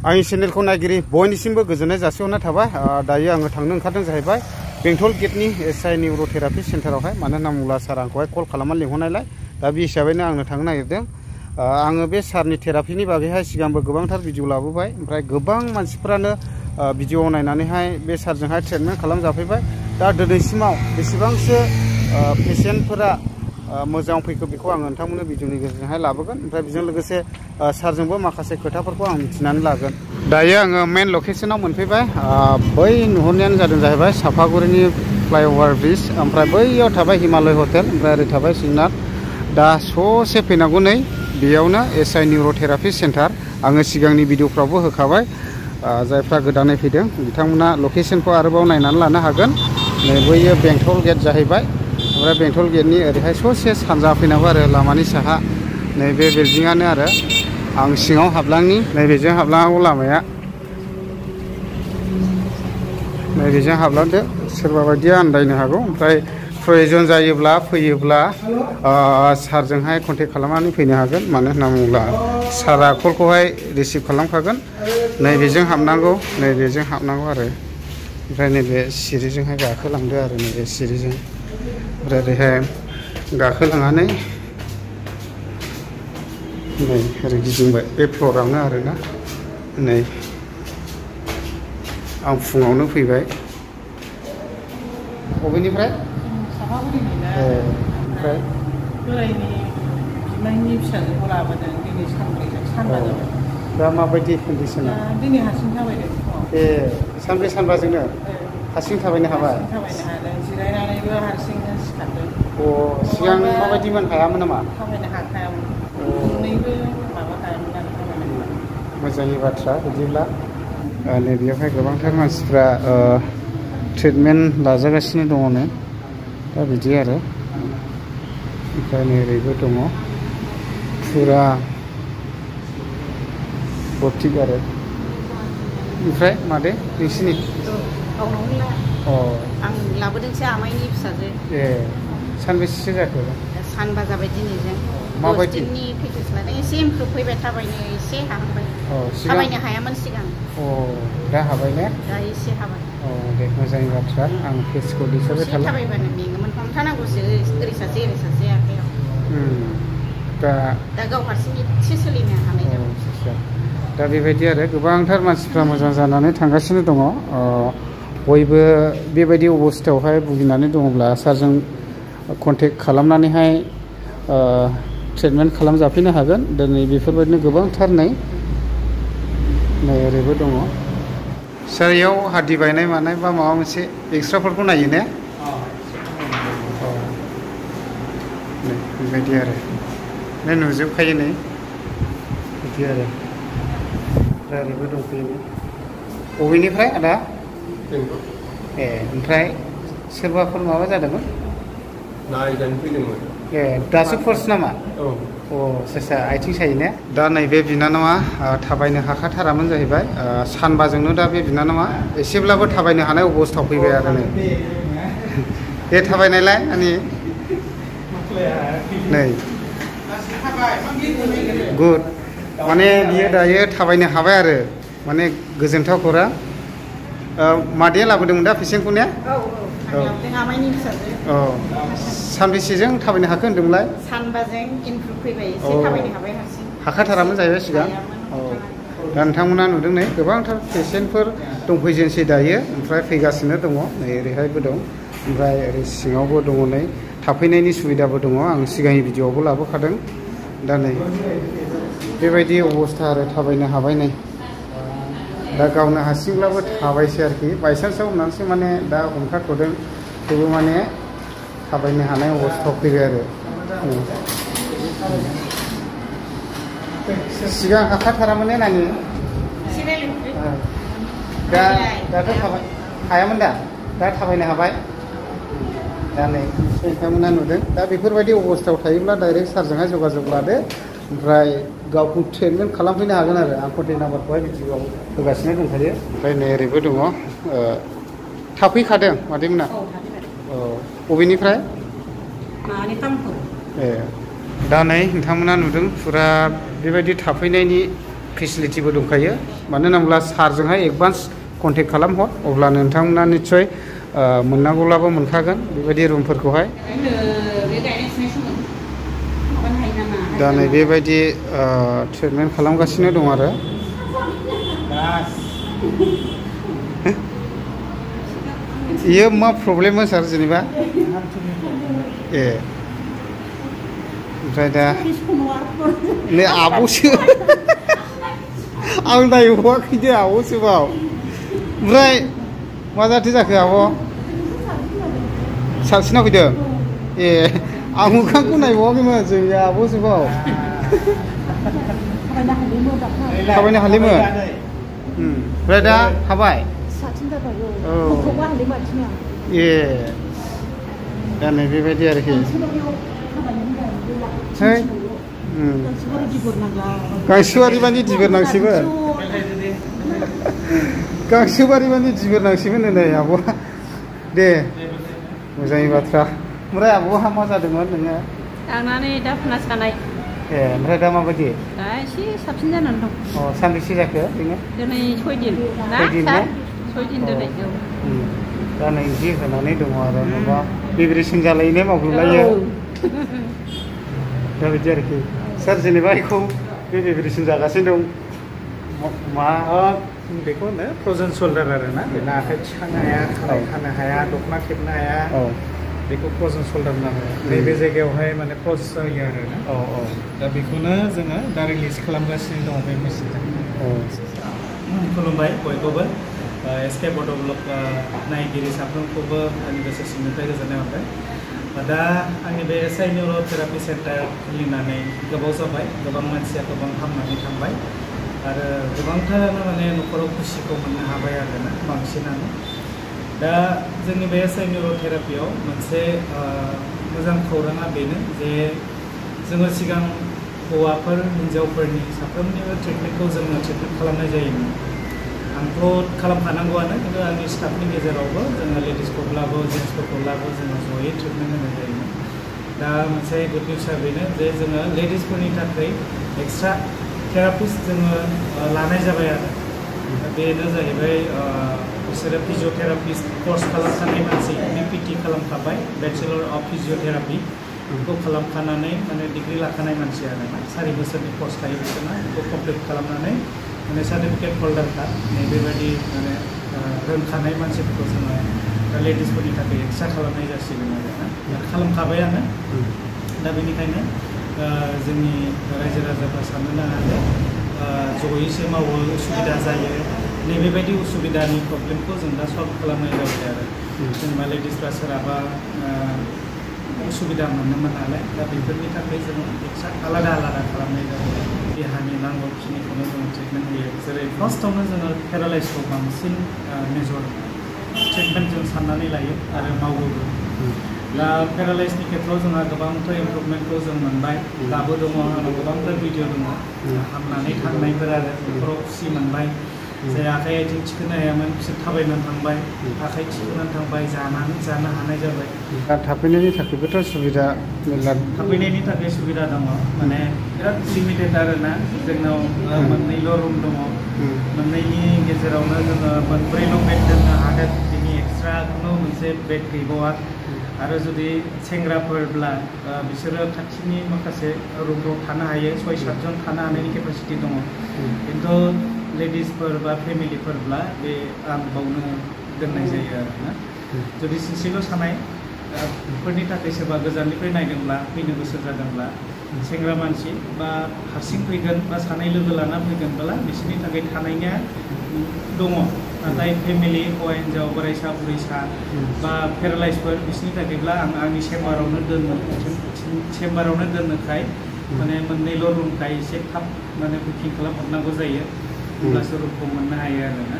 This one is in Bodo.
आंनि चेनेलखौ नायगिरि बयनिसिमबो गोजोननाय जासिहरनाय थाबाय। दायो आङो थांनो ओंखारदों जाहैबाय बेंटल गेटनि एसआइ निउर'थेरापि सेन्टारावहाय। मानो होनना बुङोब्ला सार आंखौहाय कल खालामनानै लिंहरनायलाय दा बे हिसाबैनो आंनो थांनो नागिरदों। आङो बे सारनि थेरापिनि बागैहाय सिगांबो गोबांथार भिडिअ लाबोबाय, ओमफ्राय गोबां मानसिफोरानो भिडिअ नायनानैहाय बे सारजोंहाय ट्रिटमेन्ट खालामजाफैबाय। दा दिनैसिमाव बेसेबांसो पेसेन्टफोरा मोजां फैखो बेखौ आङो नोंथांमोननो भिडिअनि गेजेरजोंहाय लाबोगोन। ओमफ्राय बेजों लोगोसे सारजोंबो माखासे खोथाफोरखौ आं मिथिनानै लागोन। दायो आङो मेन लकेसनाव मोनफैबाय। बै नुहुरनायानो जादों जाहैबाय सापागुरिनि फ्लाइअभार ब्रिज, ओमफ्राय बैयाव थाबाय हिमालय हटेल, ओमफ्राय ओरै थाबाय सिंनाथ। दा ससे फैनांगौ नै बेयावनो एसआइ निउर'थेरापि सेन्टार। आङो सिगांनि भिडिअफ्रावबो होखाबाय। जायफ्रा गोदानै फैदों बिथांमोना लकेसनखौ आरोबाव नायनानै लानो हागोन। नै बैयो बेंटल गेट जाहैबाय। ओमफ्राय बेंटल गेटनि ओरैहाय ससे सानजा फैनांगौ आरो लामानि साहा। नैबे बिल्डिंआनो आरो आं सिङाव हाबलांनि। नैबेजों हाबलांनांगौ लामाया। नैबेजों हाबलांदो, सोरबा बायदिया आन्दायनो हागौ। ओमफ्राय प्रयजन जायोब्ला फैयोब्ला सारजोंहाय कन्टेक्ट खालामनानै फैनो हागोन। मानो होनना बुङोब्ला सारा कलखौहाय रिसिभ खालामखागोन। नैबेजों हाबनांगौ, नैबेजों हाबनांगौ आरो ओमफ्राय नैबे सिरिजोंहाय गाखोलांदो आरो नैबे सिरिजों। ओमफ्राय ओरैहाय गाखोलांनानै नै ओरै गिदिंबाय बे फ्ल'रावनो आरोना। नै आं फुङावनो फैबाय। बबेनिफ्राय? ओमफ्राय बोरायनि बिमायनि फिसाजोखौ लाबोदों। दिनै सानबा जाबाय। दा माबायदि कन्डिसना? दिनै हारसिं थाबायदों। सानब्रै सानबाजोंनो हारसिं थाबायनो हाबाय? थाबायनो हादों, जिरायनानैबो हारसिंनो सिखारदों। सिगां माबायदिमोन, हायामोन नामा? थाबायनो हाखायामोन, गंनैबो माबा हायामोन आरो थाबायनो। मोजांनि बाथ्रा बिदिब्ला। नैबेयावहाय गोबांथार मानसिफ्रा ट्रिटमेन्ट लाजागासिनो दङनो। दा बिदि आरो ओमफ्राय नै ओरैबो दङ फुरा बथिक आरो। ओमफ्राय मादे नोंसिनि? आं लाबोदोंसो आमाइनि फिसाजो। सानबेसेसो जाखो? सानबा जाबाय दिनैजों। माबायदि? पेकेज लादों, एसे इमप्रुभ फैबाय, थाबायनो एसे हाहांबाय। थाबायनो हायामोन सिगां। दा हाबाय ने? दा एसे हाबाय। दे मोजांनि बाथ्रा। आं फेसखौ दिन्थिबाय थाला। थाबायबानो मेङोमोन, हमथानांगौसो ओरै सासे ओरै सासे आखाइयाव। दा गाव हारसिं एसे सोलिनो हानाय जाबाय। दा बेबायदि आरो गोबांथार मानसिफ्रा मोजां जानानै थांगासिनो दङ। बयबो बेबायदि अबस्थायावहाय भुगिनानै दङब्ला सारजों कन्टेक्ट खालामनानैहाय ट्रिटमेन्ट खालामजाफैनो हागोन। दिनै बेफोरबायदिनो गोबांथार नै ओरैबो दङ। सार इयाव हाद्दि बायनाय मानाय बा माबा मोनसे एक्सट्राफोरखौ नायो ने? नै बेबायदि आरो नुजोबखायो नै बिदि आरो। ओरैबो दंफैयो। बबेनिफ्राय आदा? ओमफ्राय सोरबाफोर माबा जादोंमोन? नायजानो फैदोंमोन। दासो फार्स्ट नामा? सोर आथिं सायो ने? दा नैबे बिनानावा थाबायनो हाखाथारामोन जाहैबाय। सानबाजोंनो दा बे बिनानावा एसेब्लाबो थाबायनो हानाय अबस्थायाव फैबाय आरो नै। बे थाबायनायलाय आंनि नै गुड। माने बियो दायो थाबायनो हाबाय आरो माने गोजोनथाव खौरां। मादैया लाबोदोंमोन दा पेसेन्टखौ ने? आमाइनि फिसाजो। सानबेसेजों थाबायनो हाखो होनदोंमोनलाय? सानबाजों इमप्रुभ फैबाय, एसे थाबायनो हाबाय हारसिं। हाखाथारामोन जाहैबाय सिगां? दा नोंथांमोना नुदों नै गोबांथार पेसेन्टफोर दंफैजेनसै दायो। ओमफ्राय फैगासिनो दङ नै ओरैहायबो दं, ओमफ्राय ओरै सिङावबो दङ नै थाफैनायनि सुबिदाबो दङ। आं सिगांनि भिडिअआवबो लाबोखादों। दा नै बेबायदि अबस्था आरो थाबायनो हाबाय नै। दा गावनो हारसिंब्लाबो थाबायसै आरोखि, बायसान्सआव होननानैसो माने दा हमथाथ'दों। थेवबो माने थाबायनो हानाय अबस्थायाव फैबाय आरो। सिगां हाखाथारामोन ने नानि? दाथ' हायामोन दा थाबायनो हाबाय। दा नै नोंथांमोना नुदों। दा बेफोरबायदि अबस्थायाव थायोब्ला डाइरेक्ट सारजोंहाय जगाजग लादो, ओमफ्राय गावखौ ट्रिटमेन्ट खालामफैनो हागोन आरो। आं कन्टेक्ट नाम्बारखौहाय भिडिअआव होगासिनो दंखायो। ओमफ्राय नै ओरैबो दङ। थाफैखादों मादैमोना? बबेनिफ्राय? दा नै नोंथांमोना नुदों फुरा बेबायदि थाफैनायनि फेसिलिटिबो दंखायो मानो होनोब्ला सारजोंहाय एडभान्स कन्टेक्ट खालामहर अब्ला नोंथांमोना निस्सय मोननांगौब्लाबो मोनखागोन बेबायदि रुमफोरखौहाय दा नै बेबायदि ट्रिटमेन्ट खालामगासिनो दं आरो इयो मा प्रब्लेममोन सार जेनेबा ए ओमफ्राय दा नै आब'सो आं नायबावाखैदो आब'सो बाव ओमफ्राय मा जाथो जाखो आब' साबसिनाव फैदों ए आं मोखांखौ नायबावाखैमोन जोंनि आब'सो बाव थाबायनो हालिमोन ओमफ्राय दा हाबाय औ ए दा नै बेबायदि आरोखि गांसोबारि मानि दिबोरनांसिगोन गांसोबारि मानि दिबोरनांसिगोन नै आब'आ दे मोजांनि बाथ्रा ओमफ्राय आब'हा मा जादोंमोन नोङो लांनानै दा फुना सानाय ए ओमफ्राय दा माबायदि दा एसे साबसिन जानानै दं अ सानबेसे जाखो बेनो दिनै 6 दिन ना 6 दिन दिनै दा नै जि होनानै दङ आरो माबा डिग्रेसन जालायनाय मावग्लुलायो दा बिदि आरोखि सार जेनेबा बेखौ बे डिग्रेसन जागासिनो दं मा बेखौ होनो फ्र'जेन शल्डार आरोना बेना आखाइ थिखांनो हाया खानाय खानो हाया दख'ना थेबनो हाया बेखौ फ्र'जेन शल्डार होनना बुङो नैबे जायगायावहाय माने प्रसेस जायो आरोना दा बेखौनो जोङो दा रिलिज खालामगासिनो दङ बे मेसिनजों खुलुमबाय बयखौबो एसके बड' ब्लग नायगिरि साफ्रोमखौबो आंनि गोसो सिंनिफ्राय गोजोननाय मोनबाय दा आंनि बे एसआइ निउर' थेरापि सेन्टार खुलिनानै गोबाव जाबाय गोबां मानसिया गोबां हामनानै थांबाय आरो गोबांथारानो माने न'खराव खुसिखौ मोननो हाबाय आरोना बांसिनानो दा जोंनि बे एसआइ निउर' थेरापियाव मोनसे मोजां खौराङा बेनो जे जोङो सिगां हौवाफोर हिन्जावफोरनि साफ्रोमनिबो ट्रिटमेन्टखौ जोङो ट्रिटमेन्ट खालामनाय जायोमोन आंथ' खालामखानांगौआनो खिन्थु आंनि स्टाफनि गेजेरावबो जोङो लेडिसखौब्लाबो जेन्ट्सफोरखौब्लाबो जोङो जयै ट्रिटमेन्ट होनाय जायोमोन दा मोनसे गुड निउसआ बेनो जे जोङो लेडिसफोरनि थाखाय एक्सट्रा थेरापिस्ट जोङो लानाय जाबाय आरो बेनो जाहैबाय बिसोरो फिजिअथेरापिस्ट कर्स खालामखानाय मानसि बिपिटि खालामखाबाय बेचेलर अफ फिजिअथेरापि बेखौ खालामखानानै माने डिग्रि लाखानाय मानसि आरोना 4 बोसोरनि कर्स थायो बिसोरना बेखौ कमप्लिट खालामनानै माने सार्टिफिकेट हल्डारखा बेबायदि माने रोंखानाय मानसिफोरखौ जोङो लेडिसफोरनि थाखाय एक्सट्रा खालामनाय जासिगोन आरोना खालामखाबायानो दा बेनिखायनो जोंनि रायजो राजाफ्रा साननो नाङा जे जयैसो मावो उसुबिदा जायो नैबेबायदि उसुबिदानि प्रब्लेमखौ जों दा सल्भ खालामनाय जाबाय आरो जेनेबा लेडिसफ्रा सोरहाबा उसुबिदा मोनोमोन नालाय दा बेफोरनि थाखाय जों एक्सट्रा आलादा आलादा खालामनाय जाबाय देहानि नांगौखिनिखौनो जों ट्रिटमेन्ट होयो जेरै फार्स्टआवनो जोङो पेरालाइसखौ बांसिन मेजर ट्रिटमेन्ट जों साननानै लायो आरो मावोबो दा पेरालाइसनि खेथ्रआव जोंहा गोबांथार इमप्रुभमेन्टखौ जों मोनबाय दाबो दङ आंनाव गोबांथार भिडिअ दङ हामनानै थांनायफोर आरो बेफोराव खुसि मोनबाय जाय आखाइ आथिं थिखोनो हायामोन बिसोर थाबायनानै थांबाय आखाइ थिखोनानै थांबाय जानो हानाय जाबाय थाफैनायनि थाखायबोथ' सुबिदा मेरला थाफैनायनि थाखाय सुबिदा दङ माने बिराद लिमिटेड आरोना जोंनाव मोननैल' रुम दङ मोननैनि गेजेरावनो जोङो मोनब्रैल' बेड दोननो हागोन बिनि एक्सट्रा खुनु मोनसे बेड गैबावा आरो जुदि सेंग्राफोरब्ला बिसोरो खाथिनि माखासे रुमफ्राव थानो हायो 6-7 जन थानो हानायनि केपासिटि दङ खिन्थु लेडिसफोर बा फेमिलिफोरब्ला बे आं बावनो दोननाय जायो आरोना जुदि सिनसेल' सानाय बेफोरनि थाखाय सोरबा गोजाननिफ्राय नायदोंब्ला फैनो गोसो जादोंब्ला सेंग्रा मानसि बा हारसिं फैगोन बा सानै लोगो लाना फैगोनब्ला बिसोरनि थाखाय थानायनिया दङ नाथाय फेमिलि हौवा हिन्जाव बोराइसा बुरैसा बा पेरालाइसफोर बिसोरनि थाखायब्ला आं आंनि चेम्बारावनो दोननोखाय माने मोननैल' रुमखाय एसे थाब माने बुकिं खालामहरनांगौ जायो होमब्लासो रुमखौ मोननो हायो आरोना